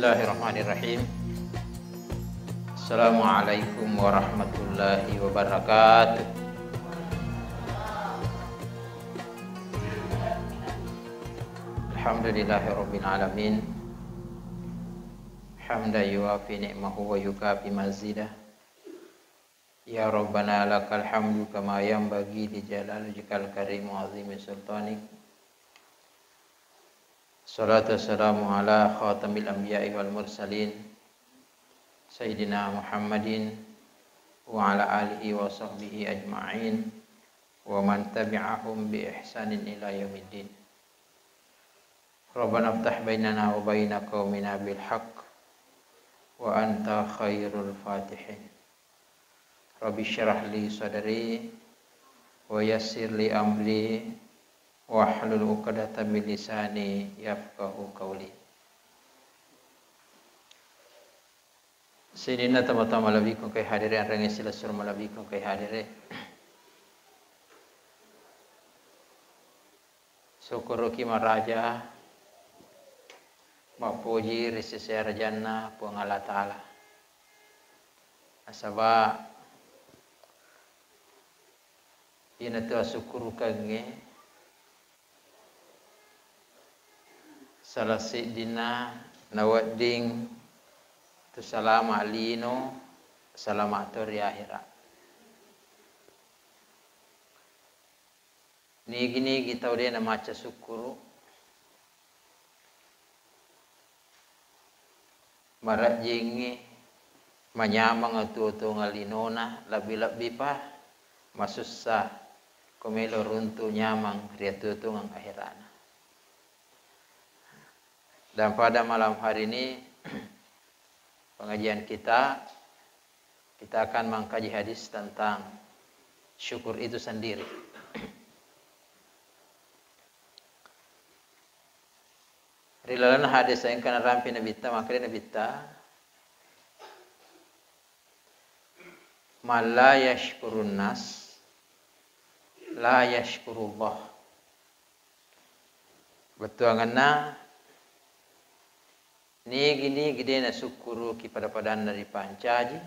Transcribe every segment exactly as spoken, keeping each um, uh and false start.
Bismillahirrahmanirrahim. Assalamualaikum warahmatullahi wabarakatuh. Alhamdulillahirabbil alamin. Hamdan yuwafi ni'mahu wa yukafi mazidah. Ya Rabbana lakal hamdu kama yanbaghi li jalali wajhikal karim wa azimi sultanik. Salatu wassalamu ala khatamil anbiya'i wal mursalin, Sayyidina Muhammadin wa ala alihi wa sahbihi ajma'in, wa man tabi'ahum bi ihsanin ila yaumiddin. Rabbana iftah bainana wa baina qaumina bil haqq, wa anta khairul fatihin. Rabbi syrah li sadri, wa yassir li amri, wahlul uqdatam min lisani yafqahu qawli. Sininna tama-tama malebbiku engkae hadere, anrengnge silessureng malebbiku engkae hadere. Sukkuruki maraja, mappoji ri sese arajanna Puang Allah Ta'ala. Nasaba iyanatu asukkurukengnge salah siddinna nawedding tu salama lino, salama to ri ahera. Nigi-nigi tau de namacca sukkuru, marejjingngi manyameng atuo-tuongeng linona, lebbi-lebbipa masussa ko melo runtu nyameng ri atuo-tuongeng aherana. Dan pada malam hari ini, pengajian kita, kita akan mengkaji hadis tentang syukur itu sendiri. Ri lalenna hadis engka narampe Nabitta, makkeda Nabitta, "Man la yashkurun nas, la yashkurullah." Bettuangenna, nigi-nigi de nasukkuruki pada-padanna ripancaji,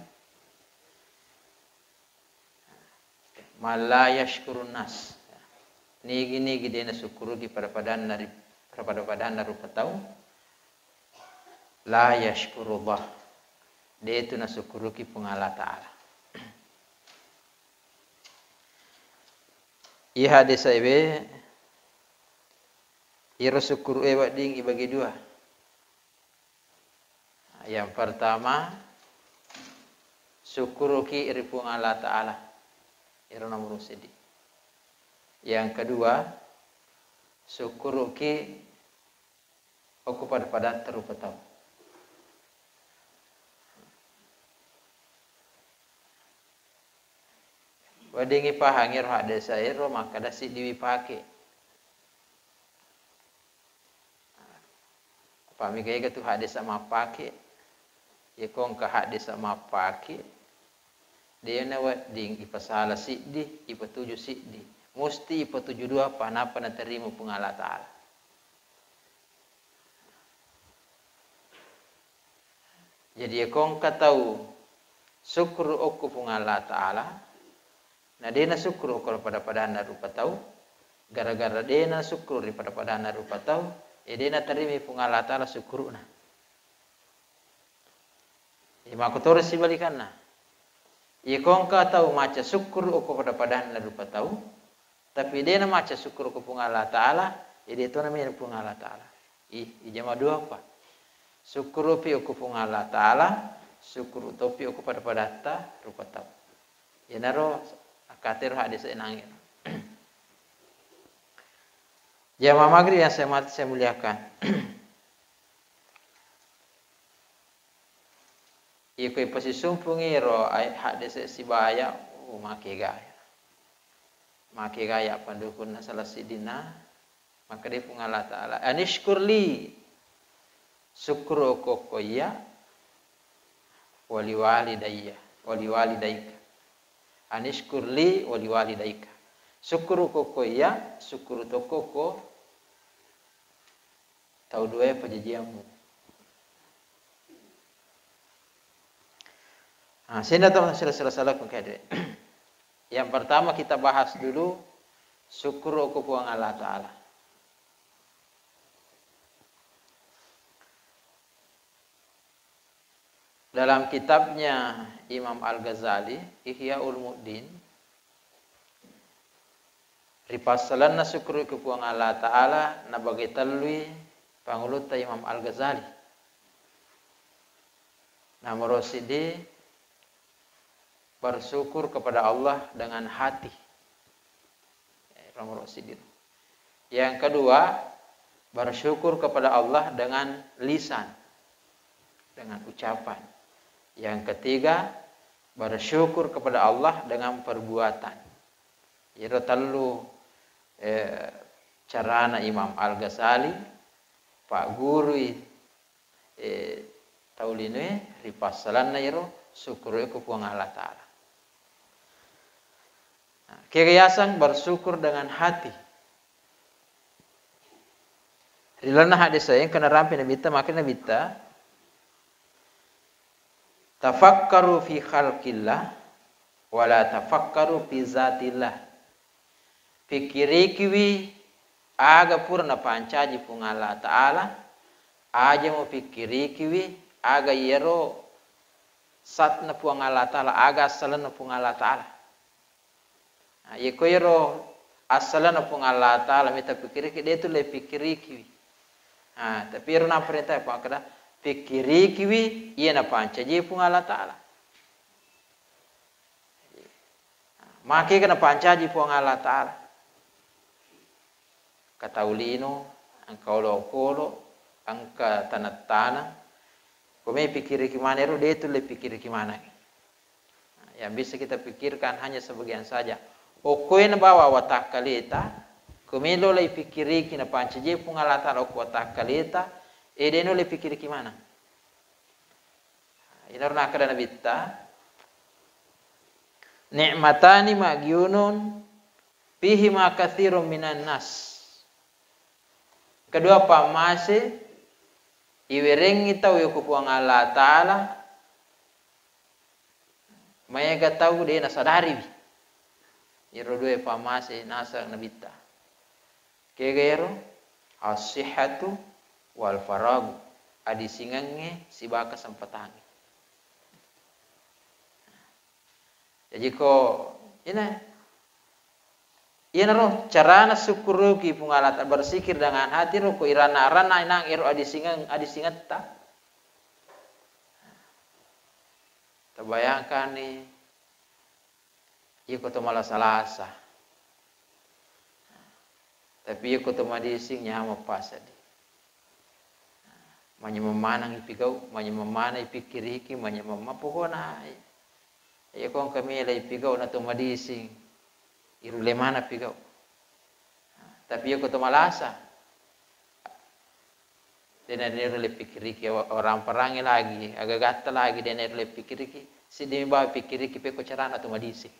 man la yashkurun nas. Nigi-nigi de nasukkuruki pada-padanna ri-, pada-padanna rupa tau, la yashkurullah. De tu nasukkuruki Puang Allah Ta'ala. Iha desaewe, iro sukkuru'e wedding ibagi dua. Yang pertama, sukkuruki ri Puang Allah Ta'ala. Iro nomor seddi. Yang kedua, sukkuruki okko pada-padatta rupa tau. Weddingngi pahangi ro haddesa ero makkeda siddiwi pake. Pamega ega tu haddesa mappake. Yeko engka haddesa mappake, de nawedding ipasala siddi, ipatuju siddi. Musti ipatuju dua pa nappa naterima Puang Allah Ta'ala. Jadi, yeko engka tau sukkuru okko Puang Allah Ta'ala, na de nasukkuru okko pada-padanna rupa tau, gara-gara de nasukkuru ri pada-padanna rupa tau, e de naterima Puang Allah Ta'ala sukkuru'na. E, makkotoro sibalikanna. Yeko engka tau macca sukkuru okko pada-padanna rupa tau, tapi de namacca sukkuru ko Puang Allah Ta'ala, e de to namena Puang Allah Ta'ala. Ih, ijama dua pa. Sukkurupi okko Puang Allah Ta'ala, sukkuru topi okko pada-padatta rupa tau. Iyanaro akkatero haddesa enangnge. Jamaah maghrib yang saya mat-, saya muliakan. Iko ipasisumpungi ro ay-, haddese sibaya, oh, makegaya. Makegaya pandukunna salah sidinna, makkeda Puang Allah Ta'ala, "Anishkur li," sukkuru okko-okko iya, "wali walidayya, wali walidaika." "Anishkur li wali walidaika." Sukkuru okko-okko iya, sukkuru tokko okko tau duae pajajiammu. Nah, sehingga teman sila-sila salah kung kede. Yang pertama kita bahas dulu syukur ke Puang Allah Ta'ala. Dalam kitabnya Imam Al-Ghazali, Ihya Ulumuddin, ripassalenna syukur ke Puang Allah Ta'ala, nabage tellui pangulutta Imam Al-Ghazali. Nomor siddi, bersyukur kepada Allah dengan hati. Eh, nomor siddi. Yang kedua, bersyukur kepada Allah dengan lisan, dengan ucapan. Yang ketiga, bersyukur kepada Allah dengan perbuatan. Iro tellu, eh, carana Imam Al-Ghazali, paggurui, eh, tau linoe, ripassalenna iro syukur e ko Puang Allah Ta'ala. Nah, kega yaseng bersyukur dengan hati. Ri lalenna hadis e, engka narampe Nabitta, makkeda Nabitta, "Tafakkaru fi khalqillah, wa la tafakkaru fi zatillah." Pikkirikiwi aga pura napancaji Puang Allah Ta'ala, aja mupikkirikiwi aga iyaro zatna Puang Allah Ta'ala, aga assalenna Puang Allah Ta'ala. Nah, iyako iyaro assalenna Puang Allah Ta'ala mita pikkiriki, de tu le pikkirikiwi. Nah, tapi iyaro naparentah Puang kada, pikkirikiwi iya napancaji Puang Allah Ta'ala. Makega napancaji Puang Allah Ta'ala. Engka tau lino, engka olokolo, engka taneng-taneng. Ko me pikkiriki maneng ero, de tu le pikkiriki maneng. Yang bisa kita pikirkan hanya sebagian saja. Okkoe nabawa watakkaleta, ko melo lai pikkiriki napancaji Puang Allah Ta'ala okko watakkaleta, e de no le pikkiriki maneng. Inaro nakkeda Nabitta, "Ni'matani maghbunun fihima katsirun minan nas." Kedua pammase iwerengngi tau yoko Puang Allah Ta'ala, maega tau de nasadariwi. Iro dua pammase naseng Nabitta. Kega ero? As-sihhatu wal faragu. Adisingengnge sibawa kesempatangnge. Jaji ko ina, iyanaro carana sukkuruki Puang Allah Ta'ala, berzikir dengan hati ro ko iranna-ranna inang ero adisingeng, adisingetta. Tabayangkanni, iko to malasa-lasa. Tapi iko to madising nyameng pasadi. Manyameng maneng ipigau, manyameng maneng ipikkiriki, manyameng ma-, pokona, iko engka mela ipigau na to madising, irulle maneng pigau. Tapi iko to malasa, dena, dena ro le pikkiriki, o-, orang perangi lagi, agagatta lagi, dena ro le pikkiriki, siddi mi bawa pikkiriki pekko carana to madising.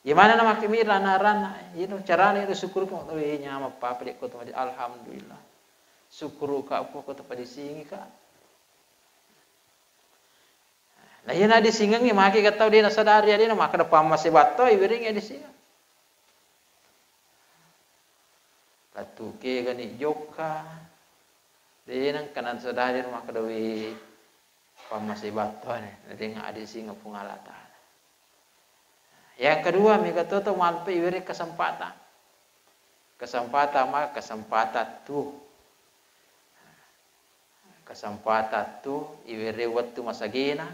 Iya maneng na makkemi ranna-ranna, iyaro carana iyaro sukkuruki, "We, nyameng papa de ko to madi-, alhamdulillah. Sukkuruka ko, ko to padisingika." Nah, iya nadisingengngi, makega tau de nasadari, adena makkeda pammase batto, iwerengngi adisingeng. Lettu kegani jokka, de nengka nasadari makkeda, "We, pammase battoane, nadengnga adisingeng Puang Allah Ta'ala." Yang kedua, mega toto malpe iwereng kesempatan. Kesempatan ma-, kesempatan tu. Kesempatan tu iwereng wettu masagena.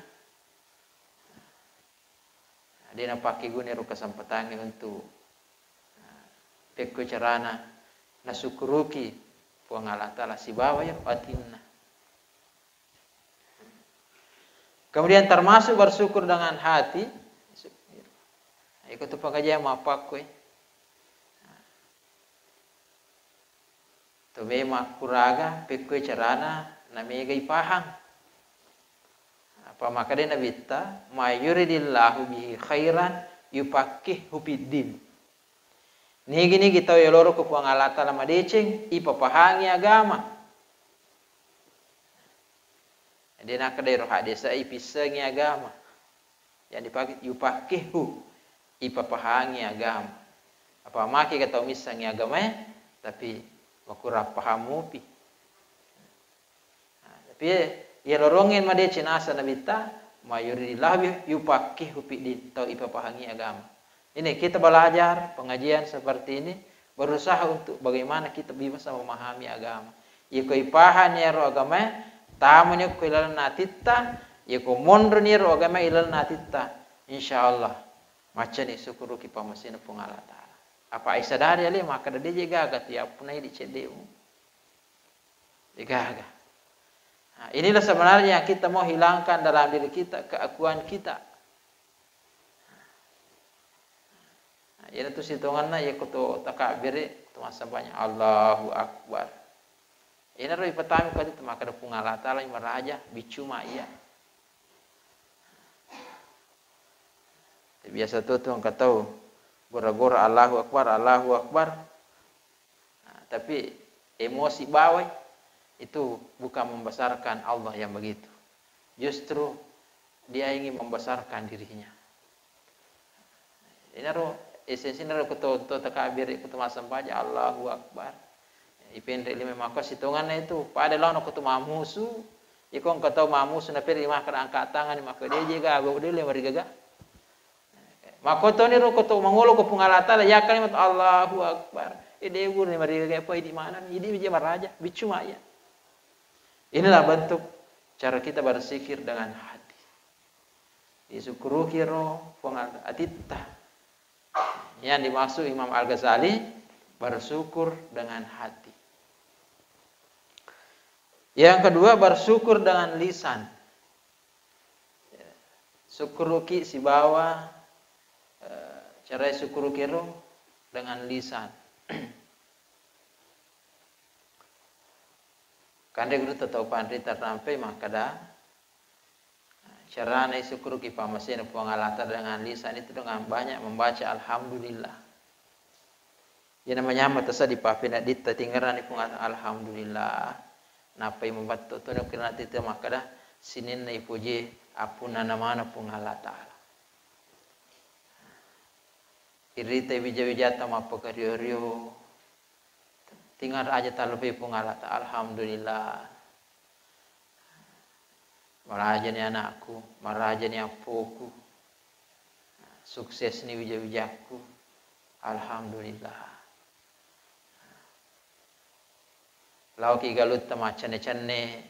De napakkeguna ero kesempatangnge untuk, eh, pekko carana nasukkuruki Puang Allah Ta'ala sibawa iyaro atinna. Kemudian termasuk bersyukur dengan hati, iko tu pengajian mappakkoi. To memang kuraga pekkoi carana namega ipahang. Apa makkeda Nabitta, "May yuridillahu bihi khairan yufaqqihhu fid din." Nigi-nigi tau yoloro ko Puang Allah Ta'ala madeceng, ipapahangi agama. Jadi, nakkeda ero haddese'e ipissengi agama. Jadi, pak-, yufaqqihhu, ipapahangi agama. Apa makkega tau missengi agamae, tapi makurang paham mupi. Nah, tapi iya lorongnge madeceng naseng Nabitta, "Man yuridillahu bihi yufaqqihhu fiddin," tau ipapahangi agama. Ini kita belajar pengajian seperti ini, berusaha untuk bagaimana kita bisa memahami agama. Iko ipahani ero agamae, tamani ko ilalenna atitta, iko monroni ero agamae ilalenna atitta, insya Allah maccani sukkuruki pammasena Puang Allah Ta'ala. Apa isadari ale makkeda de je gaga tu yappunai di cedde'mu. De gaga. Nah, inilah sebenarnya yang kita mau hilangkan dalam diri kita, keakuan kita. Nah, iyanatu sitongenna, iya ko to takabbere, to massempajang, Allahu Akbar. Iyanaro ipatami ko ati, to makkeda Puang Allah Ta'ala maraja, biccu ma iya. Biasa to tu engka tau gora-gora, Allahu Akbar, Allahu Akbar. Nah, tapi emosi bawai, itu bukan membesarkan Allah yang begitu. Justru dia ingin membesarkan dirinya. Inaro esensinaro ko to, to takabbere, ko to massempajang, Allahu Akbar. Ipenre lima mako sitonganna itu, pada laono ko to mammusu, iko engka tau mammusu, napere makkeda angka tangan, makkeda de je gaga, de le marigaga. Makkotoniro ko to mangolo ko Puang Allah Ta'ala, ya kalimat Allahu Akbar. Eh, de guru ni marigaga, apa idi mana? Idi je maraja, biccu ma iya. Inilah bentuk cara kita berzikir dengan hati. Disukkuruki ro Puang Allah atitta. Yang dimaksud Imam Al-Ghazali, bersyukur dengan hati. Yang kedua, bersyukur dengan lisan. Sukkuruki sibawa, eh, cara sukkuruki ro dengan lisan. Kanre guru tau panrita rampe makkeda, carana isukkuruki pammasena Puang Allah Ta'ala dengan lisan itu dengan banyak membaca alhamdulillah. Iyana manyameng tasa di papena ditta tingerani Puang Allah, alhamdulillah. Nappai mabatto tona kirana tita makkeda sininna ipoje appunnana maneng Puang Allah Ta'ala. Iritai wija-wijata mappakario-rio. Tingara aja tallupai Puang Allah Ta'ala, alhamdulillah. Marajani anakku, marajani appoku. Suksesni wija-wijakku. Alhamdulillah. Laoki galutta maccenne-cenne,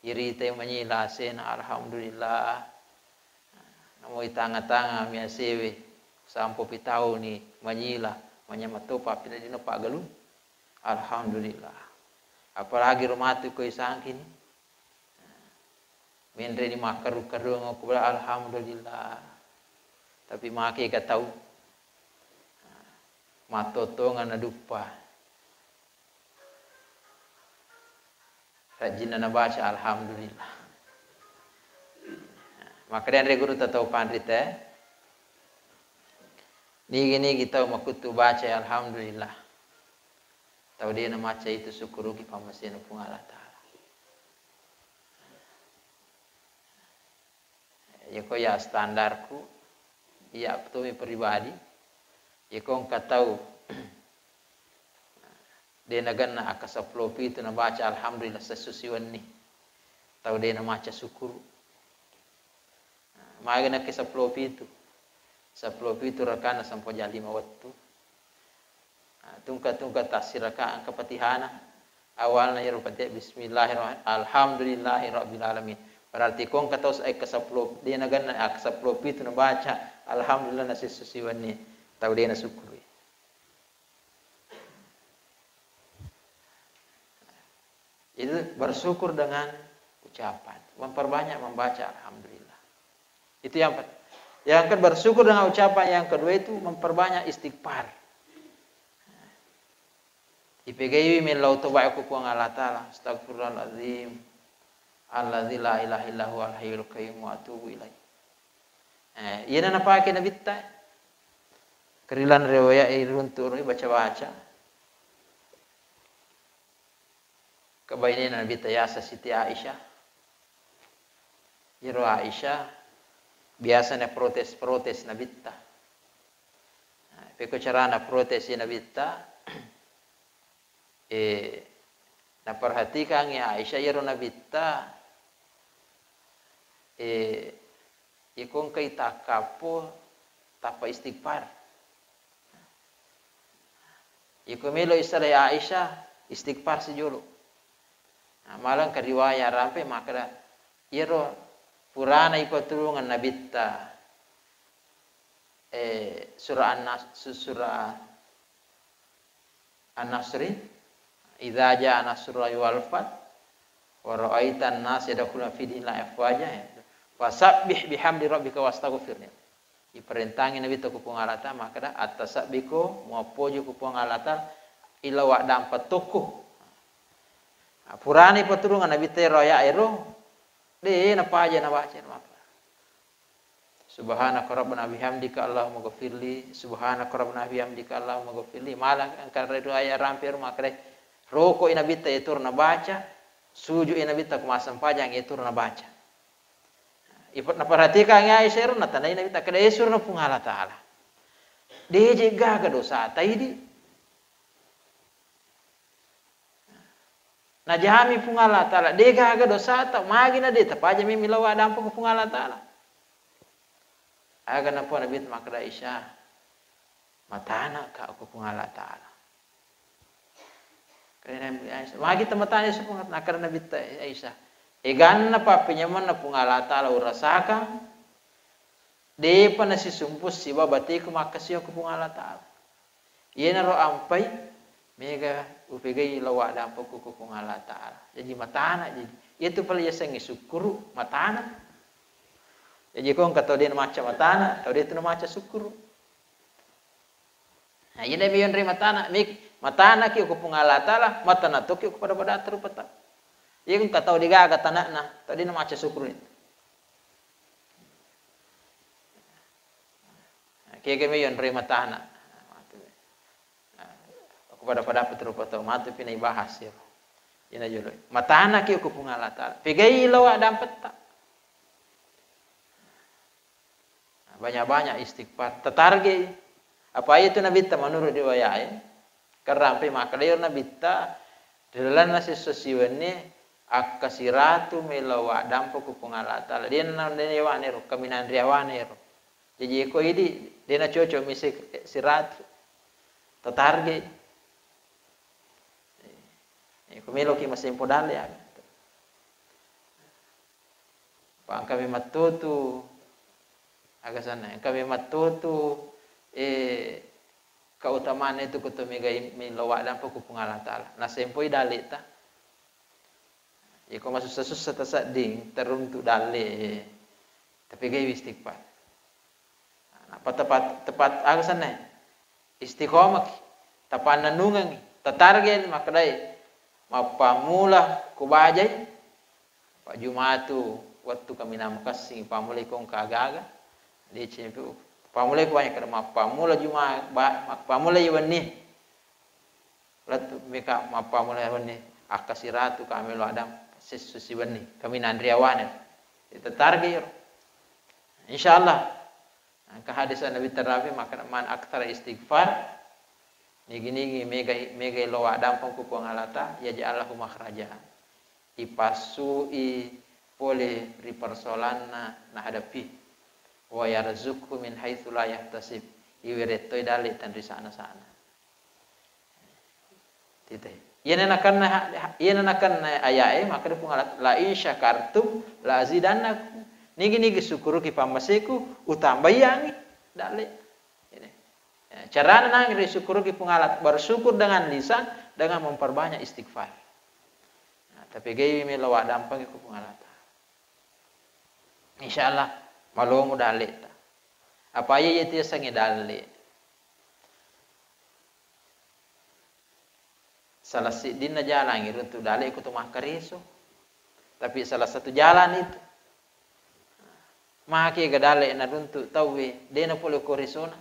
iritai manyila asena, alhamdulillah. Namo itanga-tanga mi asewe, sampo pitauni manyila, manyameng topa pina dino paggalung. Alhamdulillah. Apalagi ro matu ko isangkini. Menreni makkaru-karuang okko bela, alhamdulillah. Tapi make ka tau. Mattotongan naduppa. Rajinna nabaca, alhamdulillah. Maka denre guru tatau panrita, nigi-nigi tau makuttu baca, alhamdulillah. Tau de namaca itu sukkuruki pammasena Puang Allah Ta'ala. Yako ya standarku, ya tumi pribadi, yako engka tau de nagenna akka seppulo pitu nabaca alhamdulillah sessu siwenni, tau de namaca sukkuru. Magi nakke seppulo pitu, seppulo pitu rakana sempajang lima wettu. Nah, tungka-tungka tassiraka engka Fatihana. Awalna iyaro Fatihah, bismillahirrahmanirrahim, alhamdulillahi rabbil alamin. Berarti ko engka tau sa-, eh, ke seppulo, de nagenna, ah, ke seppulo pitu nabaca, alhamdulillah nasessu siwenni, tau de nasukkurui. Itu bersyukur dengan ucapan, memperbanyak membaca alhamdulillah. Itu yang per-, yang kedua, bersyukur dengan ucapan, yang kedua itu memperbanyak istighfar. Ipegaiwi mellau toba ko Puang Allah Ta'ala, astagfirullahaladzim, alladzi la ilaha illa huwal hayyul qayyum wa atubu ilaih. Eh, iyana napake Nabitta. Kerilan riwayat iruntu baca-baca. Kebainena Nabitta yaseng Siti Aisyah. Iyaro Aisyah biasa na protes-protes Nabitta. Nah, pekko carana protes Nabitta, eh, naperhatikangngi Aisyah iyaro Nabitta, eh, iko engkai takkappo tappa istighfar. Iko melo issalai Aisyah, istighfar sijolo. Nah, malah engka riwaya rampe makkeda, iyaro purana ipaturungeng Nabitta, eh, surah An-Nas-, su-, surah An-Nasri, "Idza jaa nasrullahi wal fath, wa ra'aitan nas yadkhuluna fi dinillahi afwaja, fasabbih bihamdi rabbika wastaghfirhu." Iparentangi Nabitta ku Puang Allah Ta'ala, makkeda, "Attasabbiko, muappoji ku Puang Allah Ta'ala, ila waddampeng tokko." Nah, purani paturungeng Nabitta ero ayat ero, de napaja nabaca ero makkeda, "Subhanaka rabbana bihamdika Allahumma ghafirli, subhanaka rabbana bihamdika Allahumma ghafirli." Malah engka riwaya rampe ero makkeda, rokoi Nabitta iyatoro nabaca, sujui Nabitta ku massempajang iyatoro nabaca. Ipa-, naperhatikangngi Aisyah ero, natanai Nabitta, keda, "Eh, surona Puang Allah Ta'ala, de je gaga dosata idi." Najami Puang Allah Ta'ala, de gaga dosata, magi na de tapaja memi lao waddampeng ku Puang Allah Ta'ala. Aga napau Nabitta makkeda Aisyah, "Matana ka ku Puang Allah Ta'ala." Kena Aisyah, magi tamatana Aisyah Puang Allah Ta'ala, nakkeda Nabitta Aisyah, "Eganna pappenyamenna Puang Allah Ta'ala urasakang, depa nasisumpu siba bateku makkasiwiang ku Puang Allah Ta'ala. Iyanaro ampai, mega upegai lao waddampengku ku Puang Allah Ta'ala." Jaji matana, jaji. Iyatu pale yasengnge sukkuru, matana. Jaji ko engka tau de namaca matana, tau de tu namaca sukkuru. Nah, iyana mi yonroi matana, mi-, matanaki ku Puang Allah Ta'ala, matana tokki ku pada-pada rupa tau. Iya engka tau de gaga tanana, tau de namaca sukkuru. Nah, kega mi yonroi matana. Nah, ku pada-pada rupa tau, matu pi naibahas ya. Iyana jolo. Matanaki ku Puang Allah Ta'ala. Pegai lao waddampetta. Banyak-banyak istighfar. Tatargei. Apa itu Nabitta menurut riwayat, eh? Kan rampe makkeda iyaro Nabitta, ri lalenna siesso siwenni, akkasiratu melo waddampeng ku Puang Allah Ta'ala. Dena, dena yawane ro, kaminang riawane ro. Jaji ko idi, dena cocok misi siratu. Tatargei. Eh, ko meloki masempo dalle, aga. Pa engka memang totu, aga sanna, engka memang totu, eh, keutamaan itu ko to megai melo waddampeng ku Puang Allah Ta'ala. Nasempoi dalleta. Iko masussa-sussa tasedding, teruntuk dalle, tapi gai istighfar. Nappa tepat, tepat aga senna? Istiqomaki, tapannennungengngi, tatargei makkedai, mappammula ku bajai, pa Jumatu wettu kaminang makessing, pammulai ko engka aga-aga, deceng pi, pammulai ko banyak kada, mappammula Juma-, ba-, mappammulai wenni. Lettu mika mappammula wenni, akkasiratu ka melo waddampeng siesso siwenni, kaminang riawane. Ita target iro. Insyaallah. Engka hadis Nabi terapi makkeda, "Man aktsara istighfar," nigi-nigi megai, megai lao waddampeng ku Puang Allah Ta'ala, "yaj'al lahu makhraja." Ipassui pole ri persoalanna nahadapi. "Wa yarzuqhu min haitsu la yahtasib." Iwerettoi dalle tenrisana-sana. Tite. Iyana nakenna, iyana nakenna ayae, makkeda Puang Allah, "La in syakartum la azidannakum." Nigi-nigi sukkuruki pammaseku, utambaiyangngi dalle. Ini. Ya, carana nangngi risukkuruki Puang Allah, bersyukur dengan lisan, dengan memperbanyak istighfar. Nah, tapi gaiwi melo waddampeng ku Puang Allah Ta'ala. Insyaallah, malomo dalleta. Apa iya, iya tiasengnge dalle. Salah siddinna jalang iruntu dalle ko to makkareso. Tapi salah satu jalan itu. Makega dalle naruntu tauwe, de na pole ko resona.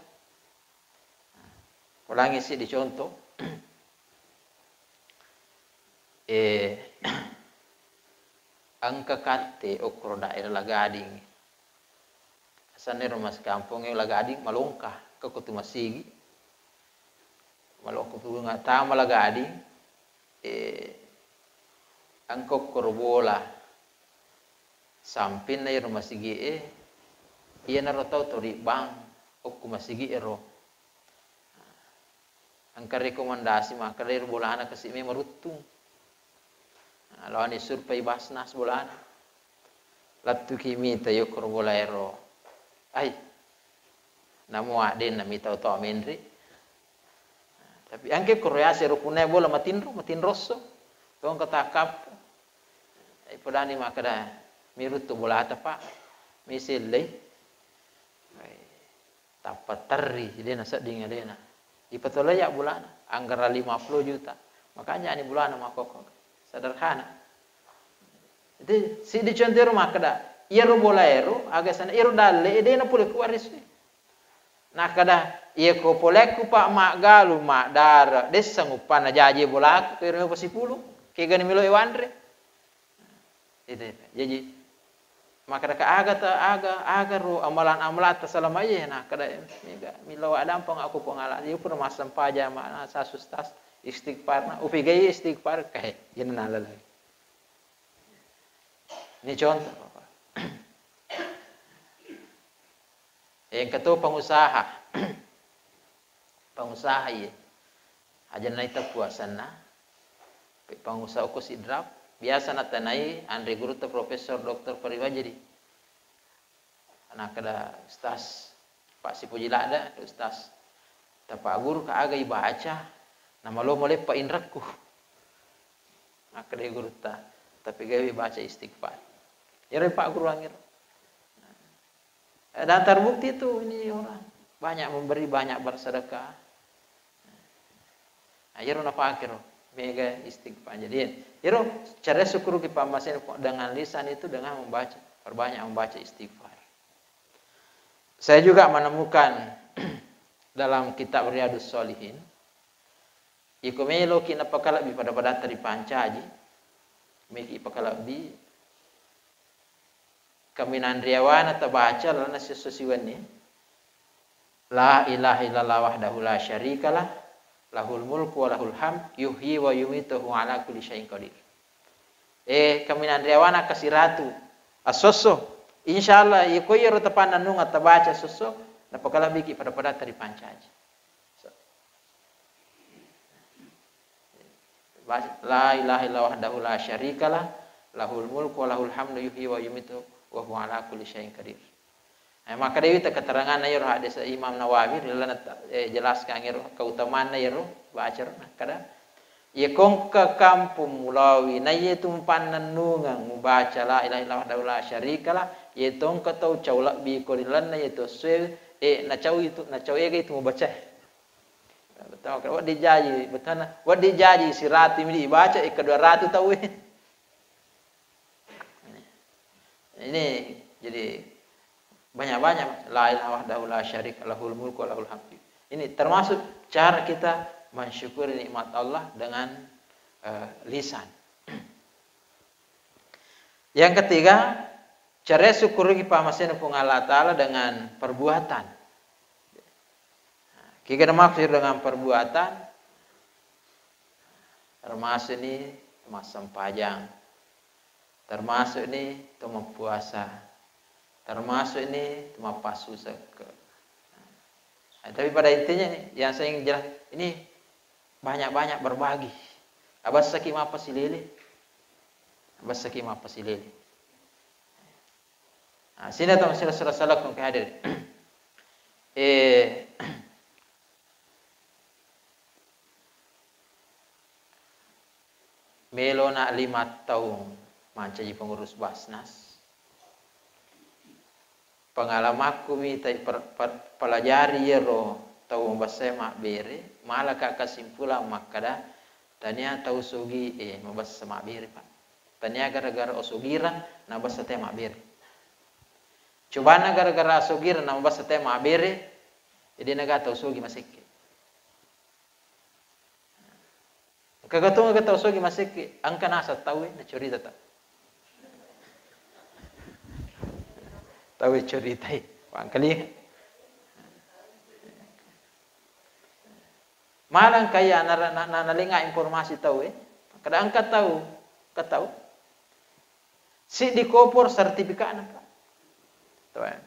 Ulangi siddi contoh. Eh, engka katte okkoro daerah La Gading. Asanna ero massikampong e La Gading, malongka, engka ko tu masigi. Malongka tu tama La Gading, eh, engka okkoro bola. Sampinna ero masigi e, iyanaro tau toribbang okko masigi ero. Engka rekomendasi makkeda ero bolana kasi me maruttung. Nah, laoni survei Basnas bolana. Lettuki mita yokkoro bola ero. Ai. Namo addenna mita oto menre. Tapi engka koro yase ro punna bola matinro, matinrosso. Tongka takappo. Ai podani makkeda miruttu bolata, Pak. Misellei. Ai. Tappa terri, dena sedding alena. Ipatolai ya bolana, anggaran lima puluh juta. Makanya ani bolana makkokko. Sederhana. Jadi, siddi contoh ero makkeda, iyaro bola ero, aga sana ero dalle, dena pole ku warisui. Nakkeda, iya ko polekku, Pak, maggalu, maddara, dessa nguppanna jaji bolaku, ko ero pasipulung, kegani melo wanre. Itu, itu. Jaji, makkeda ka aga ta, aga, aga ro amalan-amalan ta selama iya, nakkeda mega, melo adampeng aku pengala. Iya pura massempajang, mana sasustas, istighfar, na, upegai istighfar, kae, jena nalala. Ini contoh, Bapak. Engka to pengusaha. Pengusaha iye. Aja naita puasanna. Pe pengusaha ko Sidrap, biasa natanai anre gurutta Profesor Doktor Pariwajeri. Nakkeda, "Ustaz, Pak Sipuji Ladda, Ustaz, tapagguru ka aga ibaca, namalomo leppa inrakku." Nakkeda gurutta, "Tapi gawe baca istighfar." Ero pagguruang ero. Eh, dan terbukti itu ini orang banyak memberi, banyak bersedekah. Nah, iyaro napake ro, mega istighfar. Jadi, iyaro cara syukur ki pammasena dengan lisan itu dengan membaca, perbanyak membaca istighfar. Saya juga menemukan dalam kitab Riyadus Shalihin, iko meloki napakalebbi pada-padatta ripancaji, meki pakalebbi, kaminang riawana tabaca lalenna siesso siwenni, La ilaha illallah wahdahu la syarikalah, lahul mulku wa lahul hamd, yuhyi wa yumitu wa huwa ala kulli syai'in qadir. Eh, kaminang riawana kasiratu, assosso. Insyaallah, iko iyaro tapannennunga tabaca assosso, napakalebbiki pada-padatta ripancaji. La ilaha illa wahdahu la syarikalah, lahul mulku wa lahul hamdu yuhyi wa yumitu wa huwa ala kulli syai'in qadir. Eh, maka dewi ta keteranganna iyaro hadis Imam Nawawi ri lalenna ta-, eh, jelaskan iyaro keutamaanna iyaro baca ro, nakkeda, "Iya kongka kampung mulawi naiya tu mpannennungeng mubaca la ilaha illa wahdahu la syarikalah, iya tongka tau cau lebbi ko ri lalenna iya tu essoe, eh, nacau itu, nacau ega itu mubacae." Bettuanna, wedding jaji, bettuanna, wedding jaji siratu midi ibaca, eh, kedua ratu tau, eh. Ini jadi banyak-banyak, la ilaha wahdahu la syarika lahul mulku wa lahul hamdu. Ini termasuk cara kita mensyukuri nikmat Allah dengan, eh, lisan. Yang ketiga, cara syukuriki pammasena Puang Allah Ta'ala dengan perbuatan. Kega maksud dengan perbuatan? Termasuk ni massempajang, termasuk ni to mappuasa, termasuk ni to mappassu sekke. Nah, tapi pada intinya ni, yang saya ingin jelas, ini banyak-banyak berbagi. Abessaki mappasilele. Abessaki mappasilele. Nah, sini to sila-sila salakun ke hadir. Eh, Melona lima taung mancaji pengurus Basnas. Pengalamakku mitai per-, per-, pelajari iyaro tau mabessai mabbere, malaka kesimpulan makkeda, tania tau sogi e mabessa mabbere, Pak. Tania gara-gara osogirang nabessa te mabbere. Cobana gara-gara osogirang nabessa te mabbere, jadi naga tau sogi masekke. Engka gatonga tau sogi masekke, engka naseng tauwe, nacurita tau. Tau curitai. Pangkali. Maneng kaya nara-, na-, na-, nalenga informasi tau, eh. Kada engka tau, engka tau. Siddi kopor sertifikatna, Pak. Tuh, eh.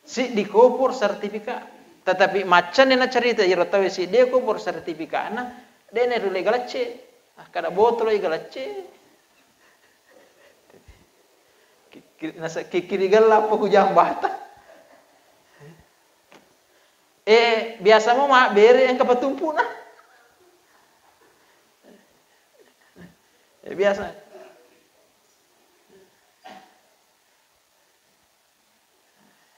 Siddi kopor sertifikat. Tetapi maccanni na cerita iro tau siddi kopor sertifikatna, de' ne rulle galacce. Ah, kada botolo i galacce. Ki-, ki-, nasa-, ki-, kiri gella apa ku jambata. Eh, biasa mo mabbere engka patumpu'na. Eh, biasa.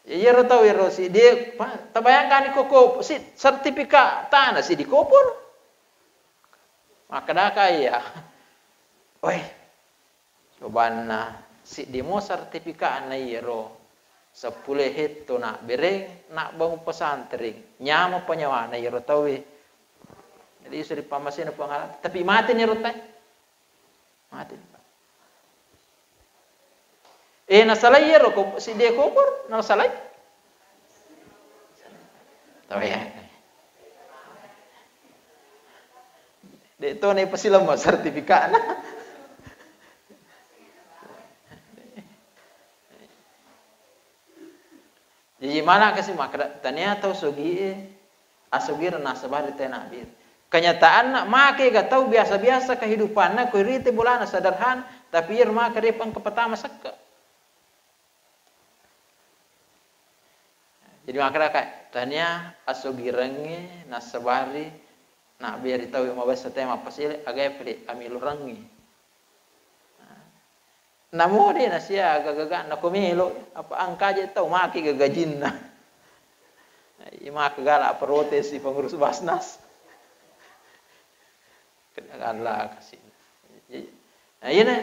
Ya, iyaro tau ero si, dia, pa-, tabayangkan ko, ko, si, sertifikat tanah si dikopor. Makkadaka iya. Weh, cobanna siddi mo sertifikatna iyaro seppulo hetto nabbereng, nabbangung pesantren, nyameng penyawana iyaro tauwe. Jadi iso ripammasena Puang Allah, tapi mate ni ro tai. Mate. Eh, nasalai iyaro ko-, siddi kopor, nasalai. Tapi ya. De' to na pasilemma sertifikatna. Jaji mana kasi makkeda, tania tau sogie, asogireng nasabari tena bir. Kenyataanna, make ga tau biasa-biasa kehidupanna, ko rite bolana sederhana, tapi iyaro maka depa engka patama sekke. Jadi makkeda ka, tania asogirengnge nasabari nabbere tau mabessa te mappasile, agae pede amilorengngi. Namo de' nasia aga-, gaganna ko melo, apa engka je tau make gagajinna. Iya maka gala protes si pengurus Basnas. Kena Allah kasih. Nah, iyana,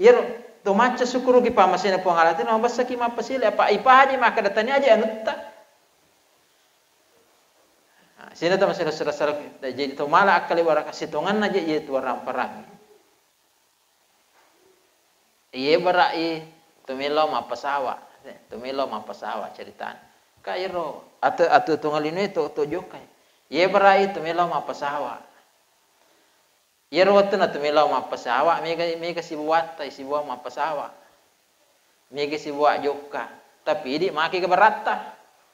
iyaro to macca sukkuruki pammasena Puang Allah, tena mabessaki mappasile, apa ipaja makkeda tania je anutta. Nah, sini to masih rasa-rasa, jadi to mala akkale baraka sitonganna je iye tu warang-parang. Iye bara'i tu melo mappasawa, tu melo mappasawa ceritana. Ka iyaro atu, atu tungalinue to, to jokkai. Iye bara'i tu melo mappasawa. Iyaro wettunna tu melo mappasawa, mega, mega sibuatta, sibuang mappasawa. Mega sibuang jokka. Tapi idi make ga baratta.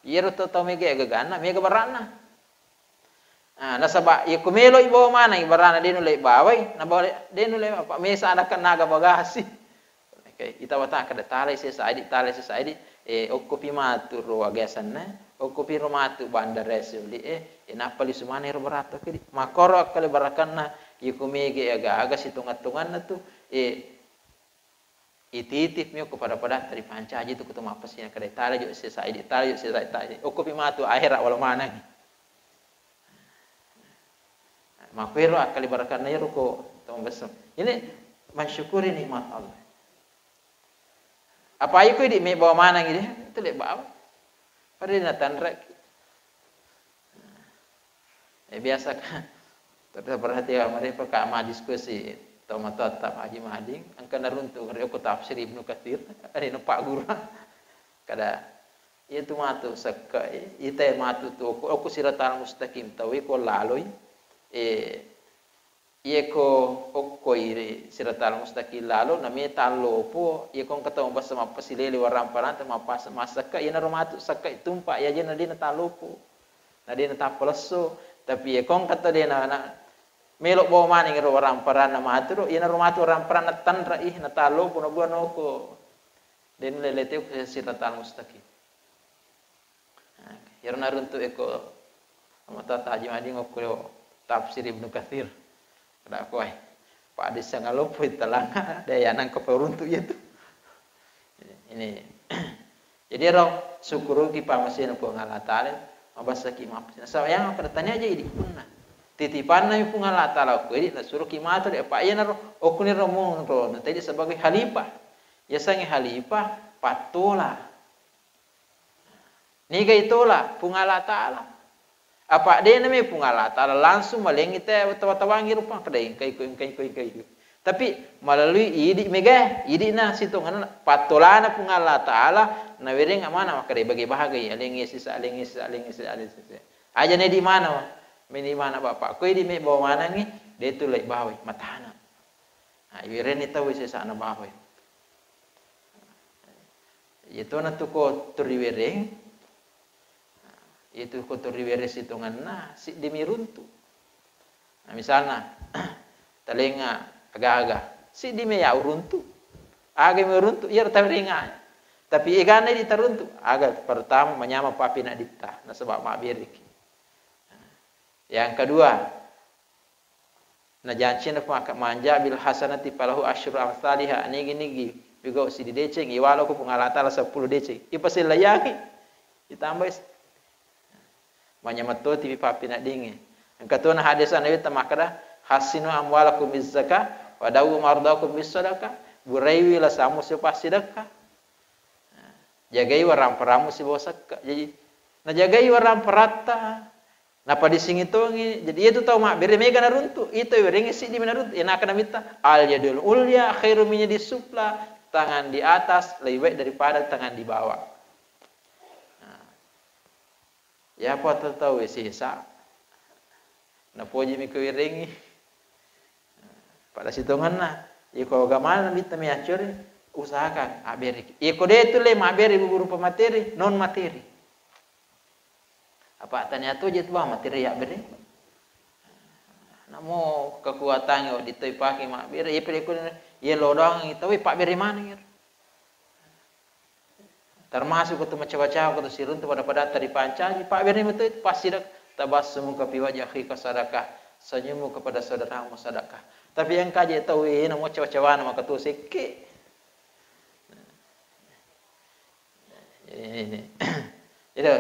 Iyaro to tau mega agaganna, mega baranna. Ah, nasaba iya ko meloi bawa maneng barana de' nulle bawai, na bawa de' nulle apa mesa ada kenaga bagasi. Oke, ita wata kada talai sesa idi, talai sesa idi, eh, okkopi matu ro aga asenna, okkopi ro matu bandara suli, eh, eh, nappa lisu maneng ro baratta kedi. Makoro akkale barakanna, iya ko mega aga-aga sitonga-tonganna tu, eh, Ititip mi okko pada-padatta ripancaji tu, ko to mappasina kada tala jo sesa idi, tala jo sesa idi. Okkopi matu ahera wala maneng. Makkuero akkali barakanna iyaro ko to mabesseng. Ini mensyukuri nikmat Allah. Apa iko idi me bawa maneng idi, itu le bawa. Pada natanraki. Eh, biasa ka, terus perhatikan mereka ka madiskusi tomatoatta Haji Mading, engka naruntu ri okko tafsir Ibnu Katsir, ri no Pak Guru. Kada, iya tu matu sekka, ita matu tu okko, okko siratal mustaqim tau iko laloi, eh, Iyako okkoi ri siratal mustaqim lalo, na meta lopo, iyako engka tau mabessa mappasilele warang paranta, mappas-, massakka, iyanaro matu sakka tumpa, iya je na de na talopo, na de na tappalesso. Tapi iyako engka tau de na, na melo bawa maneng ro warang paranna matu ro, iyanaro matu warang paranna tanra i, na talopo, na gua noko. De nulle leteo ku siratal mustaqim. Nah, iyaro naruntu eko tomatoatta Haji Mading okko tafsir Ibnu Katsir. Kada kuai. Pak desa ngaloppo italanga, de ya nangka peruntu iya tu. Ini. Jadi ro, syukuruki pammasena Puang Allah Taala, mabessaki mappasina. Nasaba yang pada tania aja idi punna. Titipanna mi Puang Allah Taala okko idi, nasuroki matu de, apa iyanaro okko niro monro, na tadi sebagai khalifah. Yasengnge khalifah, pattola. Niga itola Puang Allah Taala. Apa de nami Puang Allah Taala langsung malengi te tawa-tawangi rupa, kada engkai ko, engkai ko, engkai ko. Tapi melalui idi mega, idi na sitongenna pattolana Puang Allah Ta'ala, nawereng amanah makkeda bage-bage, alengnge sisa, alengnge sisa, alengnge sisa, alengnge sisa. Aja na idi mana, meni mana bapak, ko idi me bawa manangngi, de tu lai bawai, matana. Nah, iwerenni tau sesana bawai. Iyatona tu ko turiwereng, itu ko turiwereng sitongenna, siddi mi runtu. Nah, misalna, talenga aga-aga, siddi me ya uruntu. Aga me uruntu, iya tawerenga. Tapi egana di taruntu, aga pertama manyameng papinadditta, nasaba mabbereki. Yang kedua, najancina maka manja bil hasanati falahu asyru amsaliha, nigi-nigi pigau siddi deceng, iwalo ku Puang Allah Ta'ala seppulo deceng. Ipasellayangi, ditambai. Manyameng toti pi pappineddingnge. Engka tona hadis Nabitta makkeda, "Hassinu amwalakum bizzakah, wa dawu mardakum bis sadaqah." Buraiwi lasammu sibawa passidekka. Jagai waramparammu sibawa sekka. Jadi, najagai waramparatta, napadisingi tongi. Jadi, iyatu tau mabbere mega naruntu, ito werengnge siddi mi naruntu. Iya nakkeda Nabitta, "Al yadul ulya khairu min yadis sufla." Tangan di atas lebih baik daripada tangan di bawah. Nah, iyapa tau-tau sesa, napoji mi ko werengngi. Pada sitongenna, iko agamana Nabitta mi accori, usahakan abbereki. Iko de tu le mabbere berupa materi, non materi. Apa tania tu je tu bah materi ya bere. Namo kekuatan yo ditoi pake mabbere, iya pede ko iya lodong tau pabbere maneng. Termasuk ko tu macawa-cawa, ko tu siruntu pada-padatta ripancaji, pabbereni metoi itu passidekka, "Tabassumuka fi wajhi akhika sadaqah," senyummu kepada saudaramu sedekah. Tapi engka je tau e, namo cawa-cawana maka tu sekke. Ini. Itu.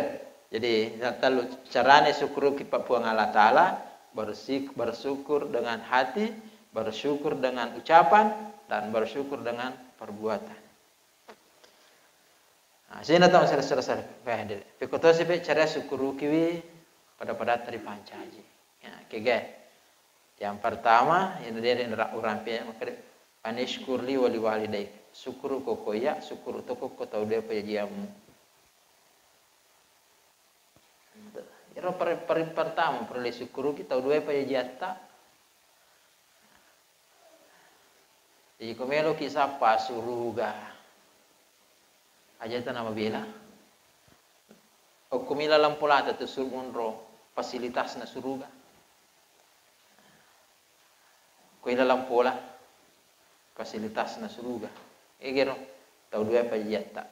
Jadi, telu carane sukkuruki pa Puang Allah Ta'ala, bersik-, bersyukur dengan hati, bersyukur dengan ucapan, dan bersyukur dengan perbuatan. Nah, sini tau sera-sera-sera. Pekko tosi pe cara sukkurukiwi pada-pada ripancaji. Ya, kega. Yang pertama, yang dari orang pe makkeda, "Anishkur li wa liwalidaik." Sukkuruko ko iya, sukkuru toko ko tau dua pajajiammu. Iro per-, per-, pertama perlu sukkuruki tau dua pajajiatta. Iko meloki sappa suruga. Aja tana mabela. Okko mila lampolata tu sur-, monro fasilitasna suruga. Ko ila lampola fasilitasna suruga. Egero tau dua pajajiatta.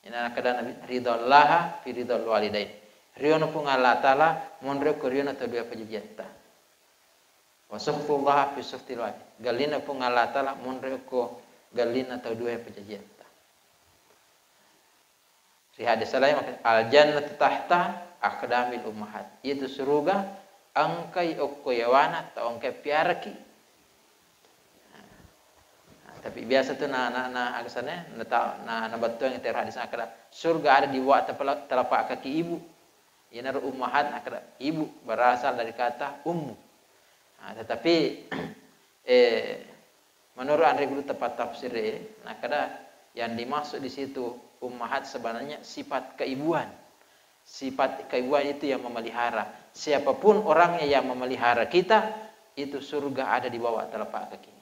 Ina nakkeda Nabi, "Ridallaha fi ridal walidain." Riona Puang Allah Ta'ala monro ko riona tau dua pajajiatta. "Wa sukhtullaha fi sukhtil walid." Gallina Puang Allah Ta'ala monro ko gallina tau dua pajajiatta. Ri hadis lain makkeda, "Al jannatu tahta aqdamil ummahat." Itu suruga engkai okko yawana tau engkai piaraki. Nah, tapi biasa tu na, na, na, aga sana, na, ta-, na, na bettuang itu hadis makkeda, "Surga ada di bawah tepela-, telapak kaki ibu." Inaro ummahat makkeda ibu berasal dari kata ummu. Nah, tetapi, eh, menurut anre guru tepat tafsir e, nakkeda yang dimaksud di situ ummahat sebenarnya sifat keibuan. Sifat keibuan itu yang memelihara. Siapapun orangnya yang memelihara kita, itu surga ada di bawah telapak kakinya.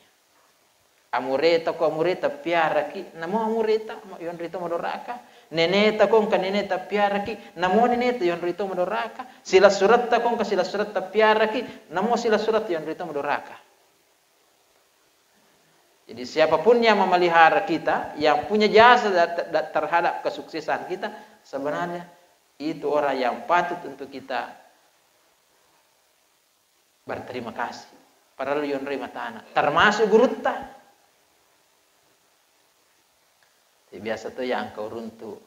Amureta ko amureta piaraki, namo amureta yonrito madoraka. Neneta ko engka neneta piaraki, namo neneta yonrito madoraka. Silasuretta ko engka silasuretta piaraki, namo silasuretta yonrito madoraka. Jadi, siapapun yang memelihara kita, yang punya jasa da-, da-, terhadap kesuksesan kita, sebenarnya itu orang yang patut untuk kita berterima kasih. Parellu yonroi matana, termasuk gurutta. Jadi, biasa tu yang engka uruntu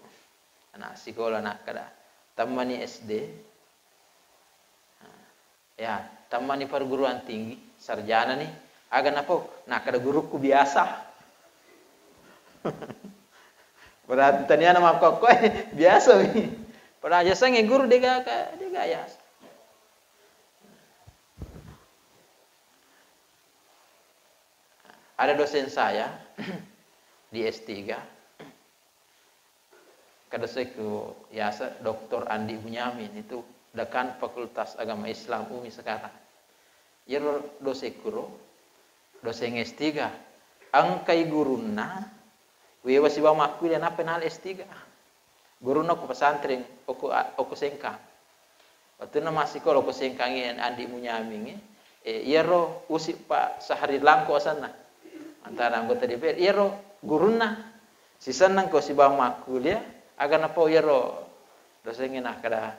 anak sikola, nakkeda, "Tammani S D." Ya, tammani perguruan tinggi, sarjana ni. Aga napau? Nakkeda gurukku biasa. Berarti taniana makkokkoe biasa mi. Padahal jasangnge guru degaga, dega biasa. Ada dosen saya di S tiga, kada saya ku yasa Doktor Andi Bunyamin, itu dekan Fakultas Agama Islam umi sekarang. Iyaro dosen kuro, dosen S tiga, engkai gurunna, wewa sibawa makkuliah nappa nala S tiga. Gurunna ko pesantren, oko, oko Sengkang. Wettunna massikola ko Sengkangnge Andi Munyamingnge, eh, iyaro Usi Pak Sahri Langko asenna. Antara anggota D P R, iyaro gurunna. Sisenneng ko sibawa makkuliah, aga napau iyaro dosengnge nakkeda,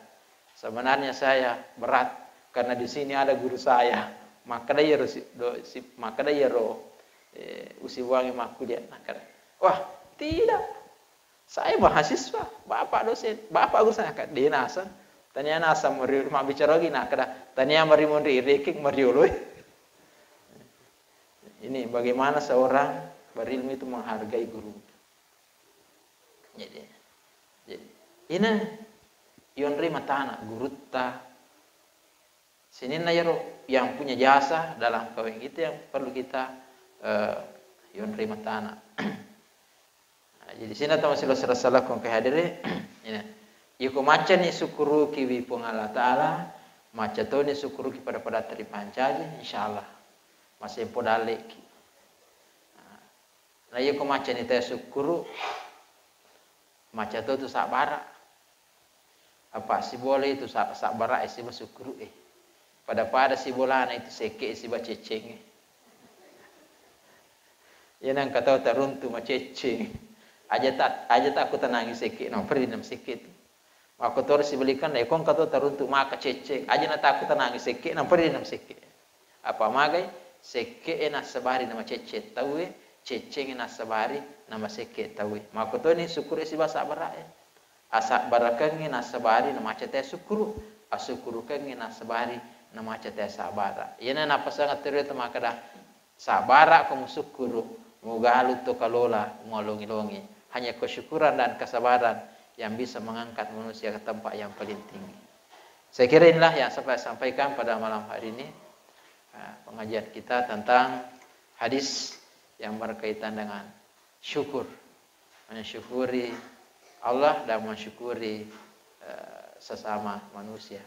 "Sebenarnya saya berat karena di sini ada guru saya." Makkeda iyaro si, do, si, makkeda iyaro, eh, Usi Buangnge makkuliah, nakkeda, "Wah, tidak. Saya mahasiswa, Bapak dosen, Bapak guru saya." Kan de naseng. Tania naseng mari mabbicara lagi, nakkeda, "Tania mari monri irekeng marioloi." Ini bagaimana seorang berilmu itu menghargai guru. Jadi, jadi, ina yonri matana gurutta. Sininna yero yang punya jasa dalam kaweng itu yang perlu kita, eh, yonri matana. Nah, jadi sina tau masih salakong ke hadiri, ina. Iko macani sukkuruki wi Puang Allah Ta'ala, maca toni sukkuruki pada-pada teri pancaji, insyaallah. Masih podaleki. Nah, Na iya ko macani tau sukkuru, maca to tu sabbara. Apa sibola itu sa-, sabbara e siba sukkuru e. Pada-pada sibolana itu sekke e siba ceceng e. Iya nangka tau taruntu maceceng. Aja ta-, aja takku tanangi sekke, no, perri nam sekke tu. Makkotoro sibalikanna, e, ko engka to taruntu maka cecce, aja natakku tanangi sekke, nampa ri dalam sekke. Apa magai? Sekke e nassabari namacecce tauwe, cecce e nassabari namasekke tauwe. Makkotoni sukkuru e siba sabbara e. Asabbarakengnge nassabari namaca te sukkuru, asukkurukengnge nassabari namaca te sabbara. Iyana napasang atterue to makkeda, Sabbara ko musukkuru, mugalu to kalola, mualongi-longi. Hanya kesyukuran dan kesabaran yang bisa mengangkat manusia ke tempat yang paling tinggi. Saya kira inilah yang saya sampaikan pada malam hari ini. Ah, pengajian kita tentang hadis yang berkaitan dengan syukur. Mensyukuri Allah dan mensyukuri, eh, sesama manusia.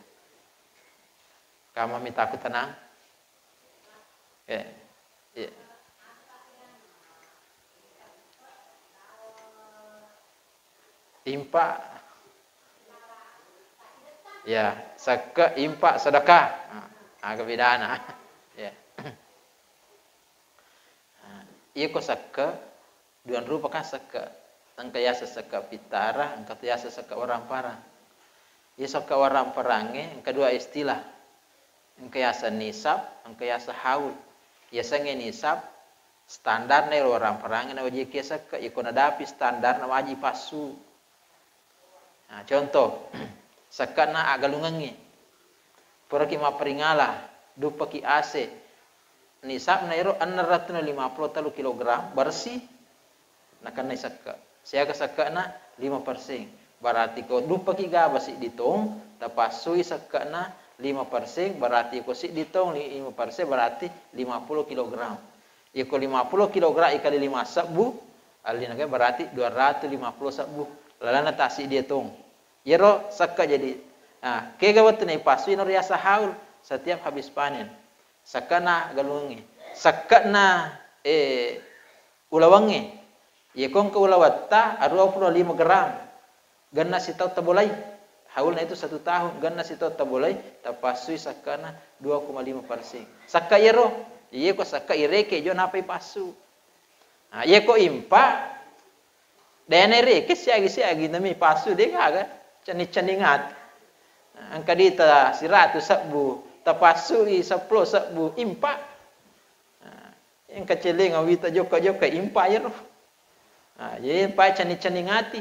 Kamu minta aku tenang? Eh, iya. Impa. Ya, sekke, impa, sedekah. Nah, aga bedana. Ya. Nah, iya ko sekke, Duang rupa kan sekke. Engka yaseng sekke pittara, engka to yaseng sekke warang-parang. Iya sekke warang-parangnge engka dua istilah. Engka yaseng nisab, engka yaseng haul. Yasengnge nisab, standarna ero warang-parangnge nawajiki sekke. Iko nadapi standarna waji passu. Nah, contoh, sekke'na aggalungengnge. Puraki mapparingala, duppaki A C. Nisabna ero enneng ratuna lima puluh tellu kilogram bersih, nakennai sekke. Siaga sekke'na? Lima persen. Berarti ko duppaki gaba siddi tong, tapassui sekke'na lima persen, berarti ko siddi tong, lima persen berarti lima puluh kilogram. Iko lima puluh kilogram ikali lima sebbu, allinaga berarti dua ratus lima puluh sebbu. Lalenna tassiddi tong. Iyaro sekke jadi, nah, kega wettu naipassui naro riaseng haul setiap habis panen. Sekke'na galungengnge. Sekke'na, eh, ulawengnge. Iya ko engka ulawetta aruwa pulo lima gram. Genna sitaung tabolai. Haulna itu satu tahun. Genna sitaung tabolai, tapassui sekke'na dua koma lima persen. Sekke iyaro. Iya ko sekke ireke jo nappa ipassu. Nah, iya ko impa, Dena reke siagi-siagi nami passu de gaga, cenning-cenning ati. Nah, engka dita siratu sebbu, tapassui seppulo sebbu, impa. Nah, engka celenga wita jokka-jokka, impa iyaro. Nah, jadi impa cenning-cenning ati.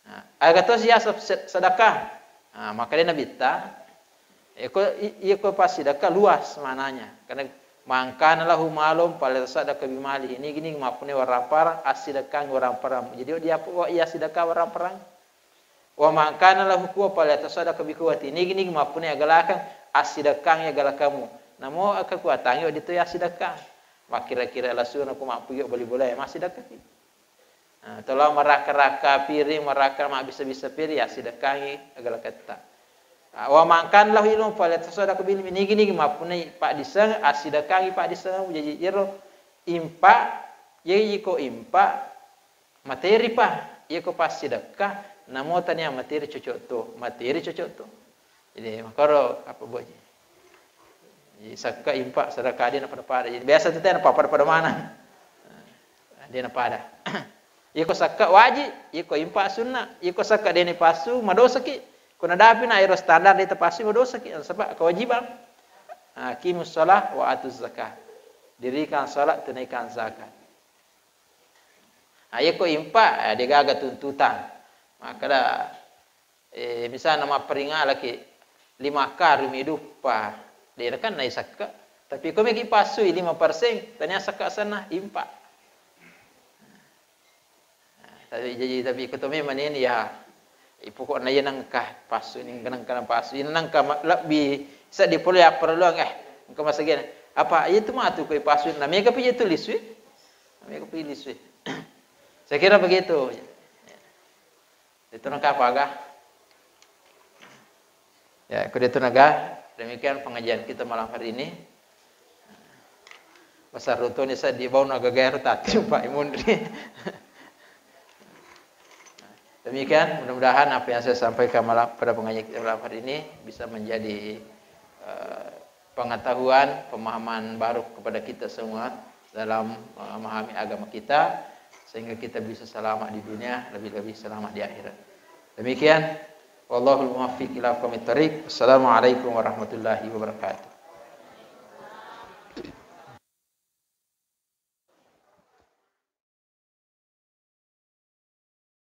Nah, aga to siaseng se-, sedekah. Nah, makkedai Nabitta, Eko, i-, iya ko passidekka luas mananya. Karena, "Man kana lahu malun falyatasaddaq bimalihi." Nigi-nigi mappunnai warang-parang, assidekkangi warang-parang. Jadi, dia, iya sidekka warang-parang. "Wa man kana lahu quwwa falyatasaddaq biquwwati." Nigi-nigi mappunnai agalakang, assidekkangi agalakammu. Namo kekuatangngi, wedding to iya sidekka. makkira-kira lasuna ko mappuyo bali-bali, massidekka ki. Nah, tolo maraka-raka piring, maraka mabbissa-bissa piring, ya sidekkangi agalaketta. Ah, wa man kana lahu ilmun falyatashaddaq bihi, nigi-nigi mappunnai paddisseng, assidekkangi paddisseng, jaji iyaro impa, ye iko impa, materi pa, iyako passidekka, namo tania materi cocok to, materi cocok to. Jadi, makaro apa boji? Jadi, sakka impa sedekah de' napada-pada. Jadi, biasa tu tena pada-pada mana. De' napada. Iko sakka wajib, iko impa sunna, iko sakka de' napassu, madosaki. Ko nadapi na ero standar de' tapassu, madosaki. Sebab kewajiban. Aqimus shalah wa atuz zakah. Dirikan salat, tunaikan zakat. Nah, iyako impa, eh, de' gaga tuntutan. Makkeda, eh, misalna mapparingalaki lima karung mi duppa, de' nakenna isakka. Tapi ko meki passui lima persen, tania sakka senna, impa. Nah, tapi, jadi, tapi ko to memang ini ya, eh, pokokna iya nengka passu, ini nengka passu, ini nengka ma-, lebbi seddi pole apparelluang, eh, engka masagena. Apa, iya tu matu ko passu, na mega pi iya tu lisui? Na mega pi lisui. Saya kira begitu. Itu nengka apa, aga? Ya, ko de' tu naga, demikian pengajian kita malam hari ini. Pasarutoni seddi bau naga gaero tati, Pak, munri. Demikian, mudah-mudahan apa yang saya sampaikan malam, pada pengajian kita malam hari ini bisa menjadi, eh, pengetahuan, pemahaman baru kepada kita semua dalam, eh, memahami agama kita, sehingga kita bisa selamat di dunia, lebih-lebih selamat di akhirat. Demikian, wallahul muwaffiq ila aqwamit thariq. Assalamualaikum warahmatullahi wabarakatuh.